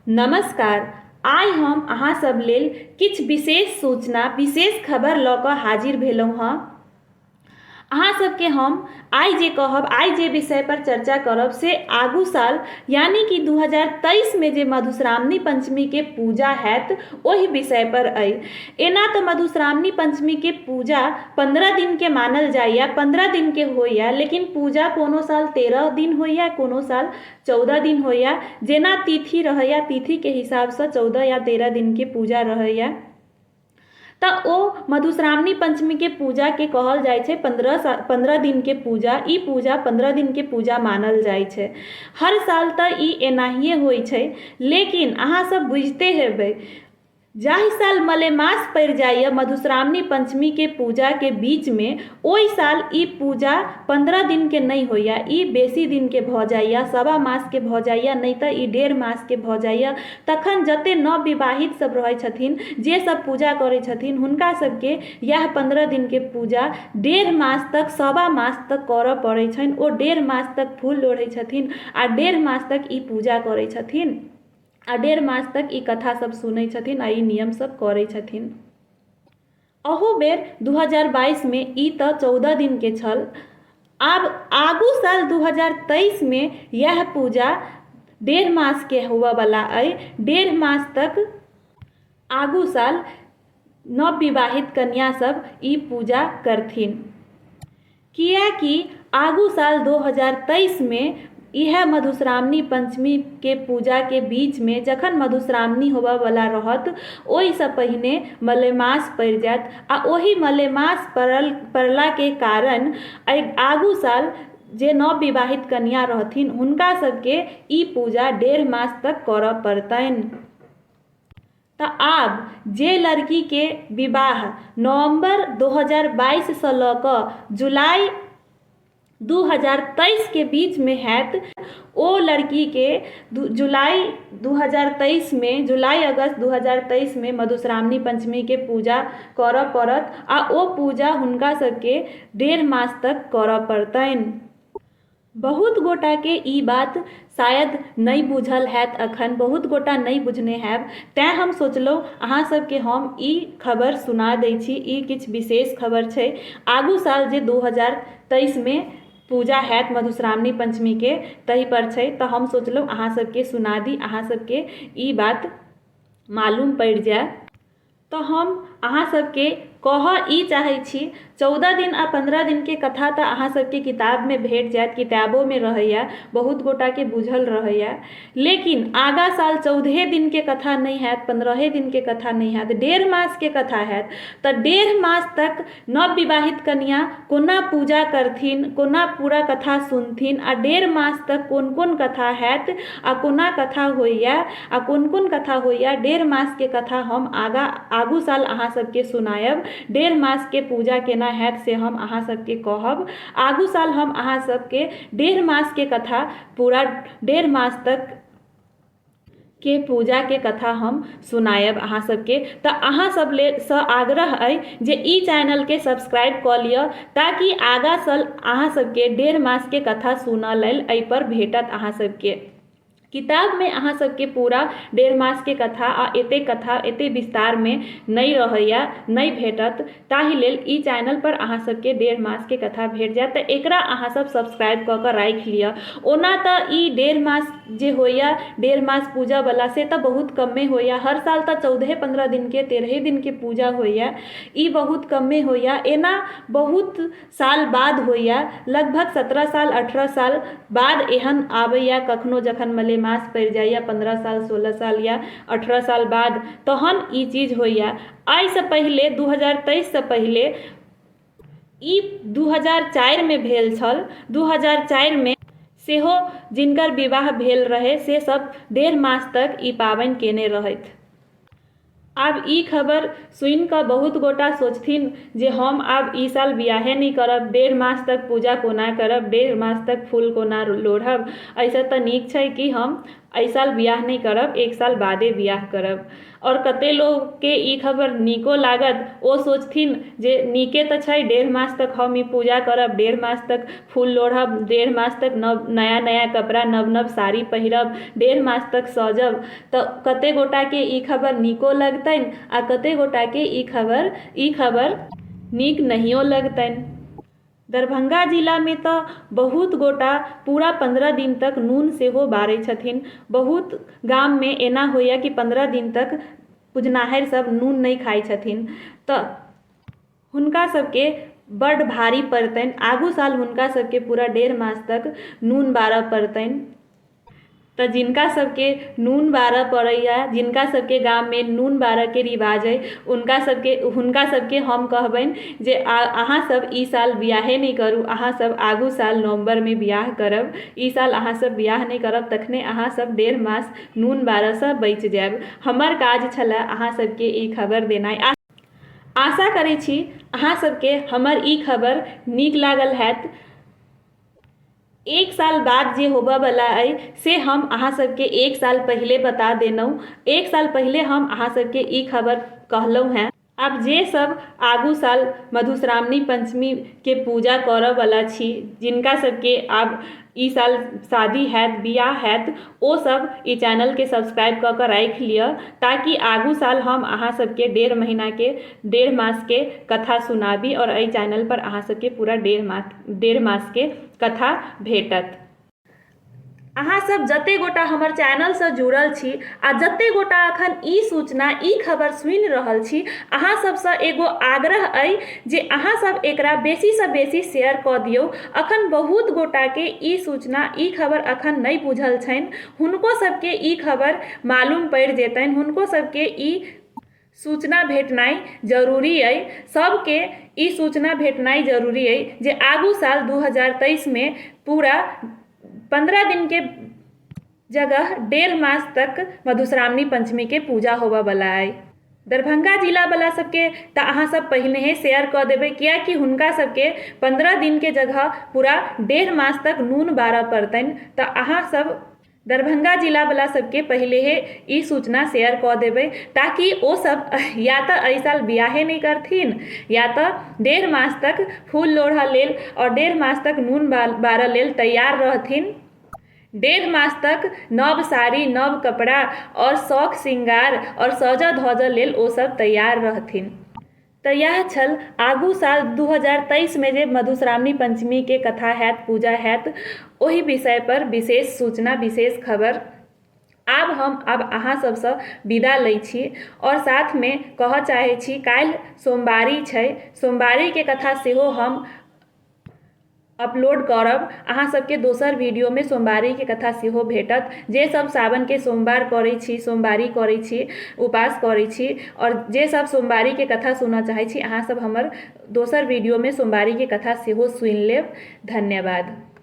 नमस्कार। आइ हम अहाँ सब लेल किछु विशेष सूचना, विशेष खबर लऽ कऽ हाजिर भेलहुँ हँ। अहाँ सबके हम आइ जे कहब, आइ जे विषय पर चर्चा करब से आगू साल यानी कि 2023 मे जे मधुश्रावणी पंचमी के पूजा हैत ओहि विषय पर अइ। एना तऽ मधुश्रावणी पंचमी के पूजा 15 दिन के मानल जाइए, 15 दिन के होइए, लेकिन पूजा कोनो साल 13 दिन होइए, कोनो साल 14 दिन होइए। जेना तिथि रहैए तिथिके हिसाबसँ 14 या 13 दिनके पूजा रहैए। तऽ ओ मधुश्रावणी पञ्चमीके पूजाके कहल जाइ छै 15 दिनके पूजा। ई पूजा 15 दिनके पूजा मानल जाइ छै। हर साल तऽ ई एनाहिए होइ छै, लेकिन अहाँ सब बुझिते हेबै जाहि साल मलेमास पड़ि जाइए मधुश्रावणी पञ्चमीके पूजाके बीचमे, ओहि साल ई पूजा 15 दिनके नहि होइए, ई बेसी दिनके भऽ जाइए, सवा मासके भऽ जाइए, नहि तऽ ई 1.5 मासके भऽ जाइए। तखन जते नवविवाहित सब रहै छथिन, जे सब पूजा करै छथिन, हुनका सबके इएह 15 दिनके पूजा 1.5 मास तक, सवा मास तक करऽ पड़ै छनि। ओ 1.5 मास तक फूल लोढ़ै छथिन आ 1.5 मास तक ई पूजा करै छथिन आ 1.5 मास तक ई कथा सब सुनै छथिन आ ई नियम सब करै छथिन। अहू बेर 2022 मे ई तऽ 14 दिनके छल। आब आगू साल 2023 मे इएह पूजा 1.5 मासके होबऽवला अइ। 1.5 मास तक आगू साल नवविवाहित कन्या सब ई पूजा करथिन, किएकि आगू साल 2023 मे इएह मधुश्रावणी पञ्चमीके पूजाके बीचमे जखन मधुश्रावणी होबऽवला रहत ओहिसँ पहिने मलेमास पड़ि जायत आ ओहि मलेमास पड़लाके कारण एहि आगू साल जे नवविवाहित कन्या रहथिन हुनका सबके ई पूजा 1.5 मास तक करऽ पड़तनि। तऽ आब जे लड़कीके विवाह नवम्बर 2022 सँ लऽ कऽ जुलाई 2023 के बीचमे हैत, ओ लड़कीके जुलाई 2023 मे, जुलाई अगस्त 2023 मे मधुश्रावणी पञ्चमीके पूजा करऽ पड़त आ ओ पूजा हुनका सबके 1.5 मास तक करऽ पड़तनि। बहुत गोटाके ई बात शायद नहि बुझल हैत, अखन बहुत गोटा नहि बुझने हैब, तैँ हम सोचलहुँ अहाँ सबके हम ई खबर सुना दै छी। ई किछु विशेष खबर छै। आगू साल जे 2023 मे पूजा हैत मधुश्रावणी पञ्चमीके ताहि पर छै, तऽ हम सोचलहुँ अहाँ सबके सुना दी, अहाँ सबके ई बात मालूम पड़ि जाय। तऽ हम अहाँ सबके कहऽ ई चाहै छी, 14 दिन आ 15 दिनके कथा तऽ अहाँ सबके किताबमे भेट जायत, किताबोमे रहैए, बहुत गोटाके बुझल रहैए, लेकिन आगाँ साल 14 दिनके कथा नहि हैत, 15 दिनके कथा नहि हैत, 1.5 मासके कथा हैत। तऽ 1.5 मास तक नवविवाहित कन्या कोना पूजा करथिन, कोना पूरा कथा सुनथिन आ 1.5 मास तक कोन कोन कथा हैत आ कोना कथा होइए आ कोन कोन कथा होइए, 1.5 मासके कथा हम आगाँ आगू साल अहाँ सबके सुनायब। 1.5 मासके पूजा केना हैत से हम अहाँ सबके कहब। आगू साल हम अहाँ सबके 1.5 मासके कथा, पूरा 1.5 मास तक के पूजाके कथा हम सुनायब अहाँ सबके। तऽ अहाँ सब लेल सँ आग्रह अइ जे ई चैनलके सब्सक्राइब कऽ लिअ ताकि आगाँ साल अहाँ सबके 1.5 मासके कथा सुनऽ लेल एहिपर भेटत। अहाँ सबके किताबमे अहाँ सबके पूरा 1.5 मासके कथा आ एतेक कथा एतेक विस्तारमे नहि रहैए, नहि भेटत। ताहि लेल ई चैनलपर अहाँ सबके 1.5 मासके कथा भेट जायत, तऽ एकरा अहाँ सब सब्सक्राइब कऽ कऽ राखि लिअ। ओना तऽ ई 1.5 मास जे होइए, 1.5 मास पूजावला, से तऽ बहुत कमे होइए। हर साल तऽ 14-15 दिनके, 13 दिनके पूजा होइए, ई बहुत कमे होइए। एना बहुत साल बाद होइए, लगभग 17 साल 18 साल बाद एहन आबैए कखनो, जखन मलेमास पड़ि जाइए 15 साल 16 साल या 18 साल बाद, तहन ई चीज होइए। एहिसँ पहिले 2023 सँ पहिले ई 2004 मे भेल छल। 2004 मे सेहो जिनकर विवाह भेल रहै से सब 1.5 मास तक ई पाबनि केने रहथि। आब ई खबर सुनिकऽ बहुत गोटा सोचथिन जे हम आब ई साल बियाहे नहि करब, 1.5 मास तक पूजा कोना करब, 1.5 मास तक फूल कोना लोढ़ब, एहिसँ तऽ नीक छै कि हम एहि साल बियाह नहि करब, एक साल बादे बियाह करब। आओर कते लोकके ई खबर नीको लागत, ओ सोचथिन जे नीके तऽ छै, 1.5 मास तक हम ई पूजा करब, 1.5 मास तक फूल लोढ़ब, 1.5 मास तक नव नया नया कपड़ा, नव नव साड़ी पहिरब, 1.5 मास तक सजब। तऽ कते गोटाके ई खबर नीको लगतनि आ कते गोटाके ई खबर नीक नहियो लगतनि। दरभंगा जिलामे तऽ बहुत गोटा पूरा 15 दिन तक नून सेहो बारै छथिन। बहुत गाममे एना होइए कि 15 दिन तक पूजनाहरि सब नून नहि खाइ छथिन, तऽ हुनका सबके बड्ड भारी पड़तनि। आगू साल हुनका सबके पूरा 1.5 मास तक नून बारऽ पड़तनि। तऽ जिनका सबके नून बारऽ पड़ैए, जिनका सबके गाममे नून बारऽके रिवाज अइ, हुनका सबके हम कहबनि जे अहाँ सब ई साल बियाहे नहि करू, अहाँ सब आगू साल नवम्बरमे बियाह करब। ई साल अहाँ सब बियाह नहि करब, तखने अहाँ सब 1.5 मास नून बारऽसँ बचि जायब। हमर काज छलए अहाँ सबके ई खबर देनाइ। आशा करै छी अहाँ सबके हमर ई खबर नीक लागल हैत। एक साल बाद जे होबयवला अइ से हम अहाँ सबके एक साल पहिले बता देलहुँ। एक साल पहिले हम अहाँ सबके ई खबर कहलहुँ हेँ। आब जे सब आगू साल मधुश्रावणी पंचमीके पूजा करऽवला छी, जिनका सबके आब ई साल शादी हैत, बियाह हैत, ओ सब ई चैनलके सब्सक्राइब कऽ कऽ राखि लिअ, ताकि आगू साल हम अहाँ सबके 1.5 महीनाके, 1.5 मासके कथा सुनाबी आओर एहि चैनलपर अहाँ सबके पूरा 1.5 मासके कथा भेटत। अहाँ सब जते गोटा हमर चैनलसँ जुड़ल छी आ जते गोटा अखन ई सूचना, ई खबर सुनि रहल छी, अहाँ सबसँ एगो आग्रह अइ जे अहाँ सब एकरा बेसीसँ बेसी शेयर कऽ दियौ। अखन बहुत गोटाके ई सूचना, ई खबर अखन नहि बुझल छनि। हुनको सबके ई खबर मालूम पड़ि जेतनि, हुनको सबके ई सूचना भेटनाइ जरूरी अइ। सबके ई सूचना भेटनाइ जरूरी अइ जे आगू साल 2023मे पूरा 15 दिनके जगह 1.5 मास तक मधुश्रावणी पंचमीके पूजा होबऽवला अइ। दरभंगा जिलावला सबके तऽ अहाँ सब पहिनहे शेयर कऽ देबै, कियाकि हुनका सबके 15 दिनके जगह पूरा 1.5 मास तक नून बारऽ पड़तनि। तऽ अहाँ सब दरभंगा जिलावला सबके पहिलेहे ई सूचना शेयर कऽ देबै, ताकि ओ सब या तऽ एहि साल बियाहे नहि करथिन या तऽ 1.5 मास तक फूल लोढ़ऽ लेल आओर 1.5 मास तक नून बारऽ लेल तैयार रहथिन। 1.5 मास तक नव साड़ी, नव कपड़ा आओर शौख श्रृंगार आओर सजऽ धजऽ लेल ओ सब तैयार रहथिन। तऽ इएह छल आगू साल 2023मे जे मधुश्रावणी पंचमीके कथा हैत, पूजा हैत, ओहि विषयपर विशेष सूचना, विशेष खबर। आब हम आब अहाँ सबसँ विदा लै छी आओर साथमे कहऽ चाहै छी, काल्हि सोमवारी छै, सोमवारीके कथा सेहो हम अपलोड करब। अहाँ सबके दोसर वीडियोमे सोमवारीके कथा सेहो भेटत। जे सब सावनके सोमवार करै छी, सोमवारी करै छी, उपास करै छी आओर जे सब सोमवारीके कथा सुनऽ चाहै छी, अहाँ सब हमर दोसर वीडियोमे सोमवारीके कथा सेहो सुनि लेब। धन्यवाद।